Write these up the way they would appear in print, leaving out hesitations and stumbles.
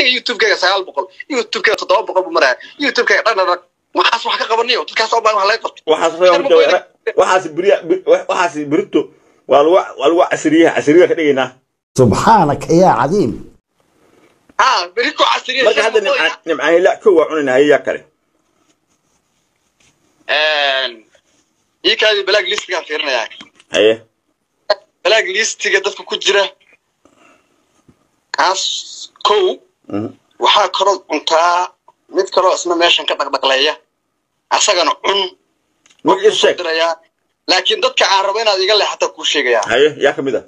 Aniga YouTube-kayga 900, YouTube-kayga 700 buu maraya, YouTube-kayga dhan dhan. Waxaas wax ka qabanayo dadkaas oo baan wax laga qabto. Waxaas waxaas beriya, waxaas berito waa lagu casriyaha, casriyaha ka dhigaynaa. سبحانك يا عظيم. Ha, beri ku casriya. Marka hadda Nimcaan Hilaac kow waa cunaynaa. Hayaa kale? Ii kaadi, black listigaan fiirinayaa. Haye. Black listiga dadka ku jira kaas kow. Waxaa kaloo cuntaa mid kaloo isna meeshan ka dhaqdhaqleeya, asagana cun. Magaciisa sheeg. Dirayaa, laakiin dadka aan rabo inaad iga leexata kuu sheegayaa. Haye, yaa kamid ah?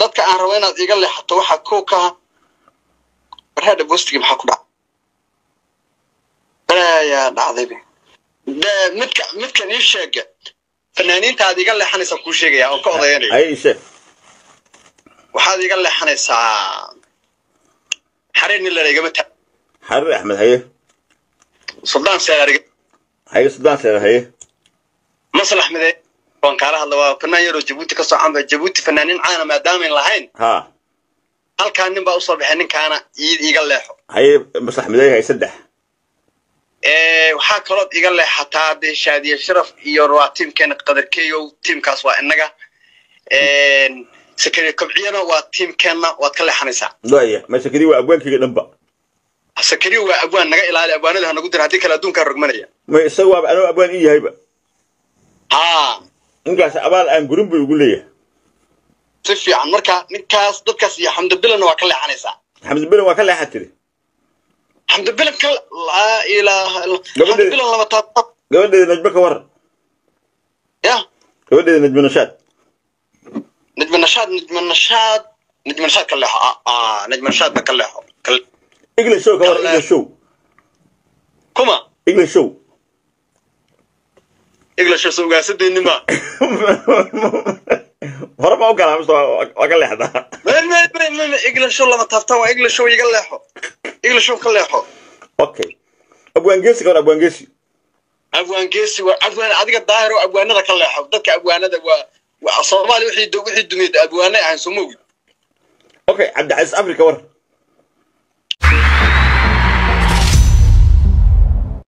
Dadka aan rabo inaad iga leexato waxaa kow ka ah barhaadha bostigi. Maxaa ku dhaca? Balaayaa dhacdaybe. Midkan ii sheega, fanaaniinta aad iga leexanaysaa kuu sheegaya oo ka odayanayo. Haye, ii sheeg. Waxaad iga leexanaysaa Xariir nin lana igama ta. Xariir Axmed, haye. Suldaan Seeraar. Haye, Suldaan Seeraar, haye. Maslax Mide waan kaala hadla, waa fanaan yaroo Jabuuti kasoo canba. Jabuuti fanaaniin caana maadaamayn lahayn, halkaa nin baa usoo baxay, ninkaana iid iga leexo. Haye, Maslax Mideey, haye, saddex. Waxaa kalood iga leexataa dee Shaadiye Sharaf iyo waa tiimkeena Qadarkeeyow, tiimkaas waa innaga. Sakariye Kobciyana waa tiimkeenna, waad ka leexanaysaa. Waaya, ma Sakariya waa abwaankayga dhanba. Sakariye waa abwaan, naga ilaali, abwaanada ha nagu dir, haddii kale adduunkaa rogmanaya. Ma isaga waaba anoo abwaan ii yahayba. Ha. Ninkaas abaal aan gurin buu igu leeyahay. Si fiican. Marka ninkaas, dadkaas iyo Xamdi Bilanna waa ka leexanaysaa. Xamdi Bilan waa ka leexa tiri. Xamdi Bilan ka, laa ilaaha illa. Xamdi Bilan lama taabto. Gabadheeda Najmo ka waran? Ya? Gabadheeda Najmo Nashaad. Najma Nashaad, Najma Nashaad, Najma Nashaad ka leexo. Najma Nashaad ba ka leexo. English Show ka waran, English Show? Kuma? English Show. English Show ugaasadeenima. Hore ma u galaa mise waa ka leexdaa? English Show lama taabtaan waa English Show, iga leexo, English Show ka leexo. Okay, Abwaan Geesi ka war, Abwaan Geesi? Abwaan Geesi waa abwaan adiga Daahir oo abwaanada ka leexo. Dadka abwaanada waa Soomaaliya, wixii dumiyay abwaanay ahayn, soo ma ogid? Okay, Cabdicasiis Africa war.